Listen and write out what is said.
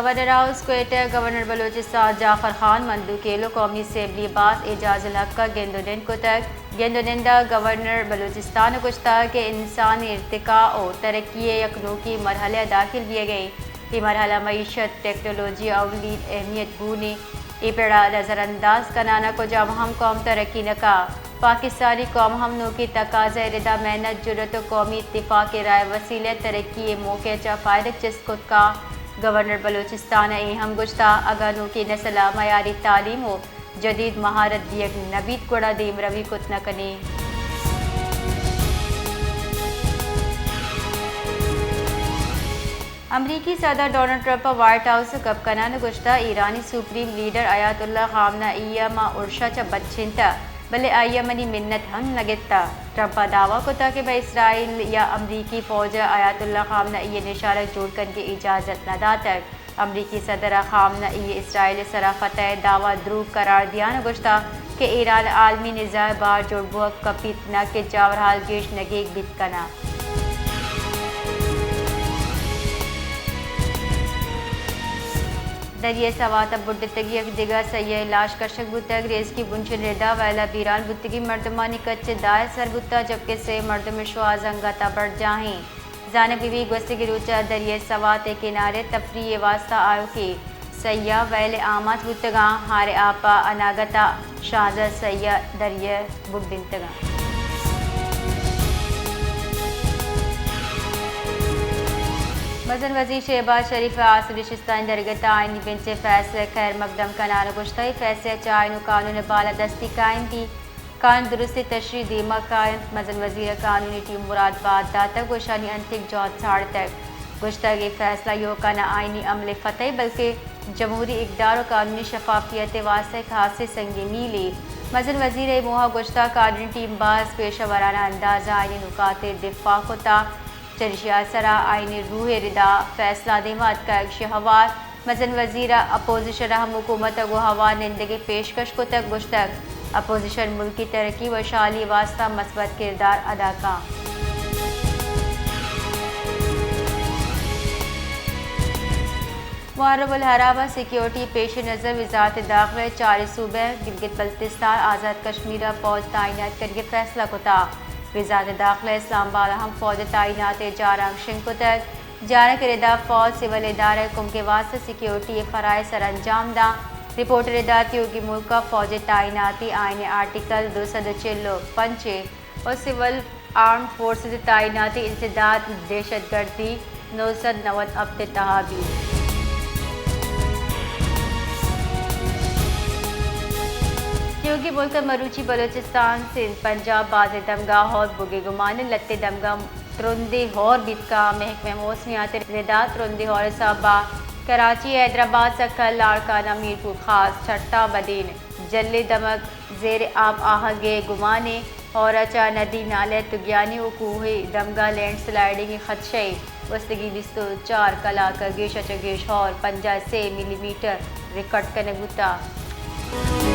Governor house Quetta, گورنر بلوچستان جعفر خان مندوخیل ءُ قومی اسمبلی ءِ باسک اعجاز الحق ءَ گند ءُ نند کتگ۔ گند ءُ نند ءَ گورنر بلوچستان ءَ گوشتگ کہ انسان ارتقا ءُ ترقی ءِ یک نوکیں مرحلہ ءَ داخل بیگ ءَ اِنت۔ اے مرحلہ معیشت، ٹیکنالوجی ءُ اولی اہمیت گون اِنت۔ اے پڑ ءَ نظر انداز کنان ءَ کجام ہم قوم ترقی نہ کنت۔ پاکستانی قوم ہم نوکیں تقاضہ ءِ ردا محنت، جرات ءُ قومی اتفاق ءِ راہ ءِ وسیلہ ءَ ترقی ءِ موقع ءَ چہ فائدگ چست کت کنت۔ گورنر بلوچستان ءَ اے ہم گوشتگ، اگاں نوکیں نسل ءَ معیاری تعلیم ءُ جدید مہارت دیگ نہ بیت، گڑا دیمروی کت نہ کنیں۔ امریکی صدر ڈونلڈ ٹرمپ ءَ وائٹ ہاؤس ءَ گپ کنان ءَ گوشتگ، ایرانی سپریم لیڈر آیت اللہ خامنہ ای ءَ ما ارش ءَ چہ بچینتگ، بلے آئی ءَ منی منت ہم نہ گپتگ۔ ٹرمپ ءَ دعوی کتگ کہ مئے اسرائیل یا امریکی فوج ءَ آیت اللہ خامنہ ای ءِ نشانگ جوڑ کنگ ءِ اجازت نہ داتگ۔ امریکی صدر ءَ خامنہ ای ءِ اسرائیل ءِ سرا فتح ءِ دعوی ءَ دروگ قرار دیان ءَ گوشتگ کہ ایران ءَ عالمی نزاع ءِ بار جوڑ بوگ کپیت، نہ کہ جاورحال گیش نگیگ بیت کنت۔ دریائے سوات ءَ بڈتگیں یک دگہ سیاہ ءِ لاش کشگ بوتگ۔ ریسکیو بنشن ءِ ردا ویل ءَ بیران بوتگیں مردمانی کچ ءَ دہ ءَ سر بوتگ، جبکہ سے مردم ءِ شوہاز انگت ءَ برجاہ اِنت۔ زانگ بہ بیت گوستگیں روچ ءَ دریائے سوات ءِ کنارے تفریح ءِ واستہ آیوکیں سیاہ ویل ءَ آماچ بوتگ اَنت، ہار ءِ آپ ءَ اناگت ءَ شانزدہ سیاہ دریا ءَ بڈینتگ اَنت۔ مزن وزیر شہباز شریف ءَ آس ءُ نشستانی درگت ءَ آئینی بنچ ءِ فیصلہ ءِ خیر مقدم کنان ءَ گوشتگ، اے فیصلہ چہ آئین ءُ قانون ءِ بالادستی قائم بیت۔ قانون درستیں تشریح ءَ دیما کاینت۔ مزن وزیر ءَ قانونی ٹیم ءَ مراد بات داتگ ءُ اشانی انچیں جہد ساڑتگ۔ گوشتگ، اے فیصلہ ایوکان ءَ آئینی عمل ءِ فتح بلکہ جمہوری اقدار ءُ قانونی شفافیت ءِ واستہ یک ہاسیں سنگیں میلے۔ مزن وزیر ءَ اے موہ ءَ گوشتگ، قانونی ٹیم ءَ باز پیشہ ورانہ انداز ءَ آئینی نکات ءِ دفاع کتگ، چریشی ءِ سرا آئینی روح ءِ ردا فیصلہ دیما اتکگ۔ ایشی ءَ ہوار مزن وزیر ءَ اپوزیشن ءَ ہم حکومت ءَ گوں ہوار نندگ ءِ پیشکش کتگ، گوشتگ، اپوزیشن ملکی ترقی ءُ وشحالی ءِ واستہ مثبت کردار ادا کنت۔ محرم الحرام ءِ سیکیورٹی ءِ پیش نظر وزارت داخلہ ءَ چاریں صوبہ گلگت بلتستان، آزاد کشمیر ءَ فوج تعینات کنگ ءِ فیصلہ کتگ۔ وزارت داخلہ ءِ اسلام آباد ءَ ہم فوج ءِ تعینات ءِ جارانک شنگ کتگ۔ جارانک ءِ ردا فوج سول ادارہ ءِ کمک ءِ واستہ سیکیورٹی ءِ فرائض سرانجام دنت۔ رپورٹ ءِ ردا تیوگیں ملک ءَ فوج ءِ تعیناتی آئین ءِ آرٹیکل دو سد ءُ چل ءُ پنچ ءَ ءُ سول آرمڈ فورسز ءِ تعیناتی انسداد دہشت گردی نو سد نود ہپت ءِ تہا بیت۔ تیوگیں ملک ءَ مروچی بلوچستان، سندھ، پنجاب ءِ بازیں دمگاں ہور بوگ ءِ گمان اِنت، لہتیں دمگاں ترندیں ہور بیت کنت۔ محکمہ موسمیات ءِ ردا ترندیں ہور ءِ سبب ءَ کراچی، حیدرآباد، سکھر، لاڑکانہ، میرپور خاص، ٹھٹہ، بدین، جھل ءِ دمگ، زیر آپ آہگ ءِ گمان اِنت۔ ہور ءَ چہ ندی، نالہ، تگیانی ءُ کوہ ءِ دمگاں لینڈ سلائیڈنگ ءِ خدشہ اِنت۔ گوستگیں بیست ءُ چار کلاک ءَ گیش ءَ چہ گیش ہور پنجاہ ءُ سے ملی میٹر ریکارڈ کنگ بوتگ۔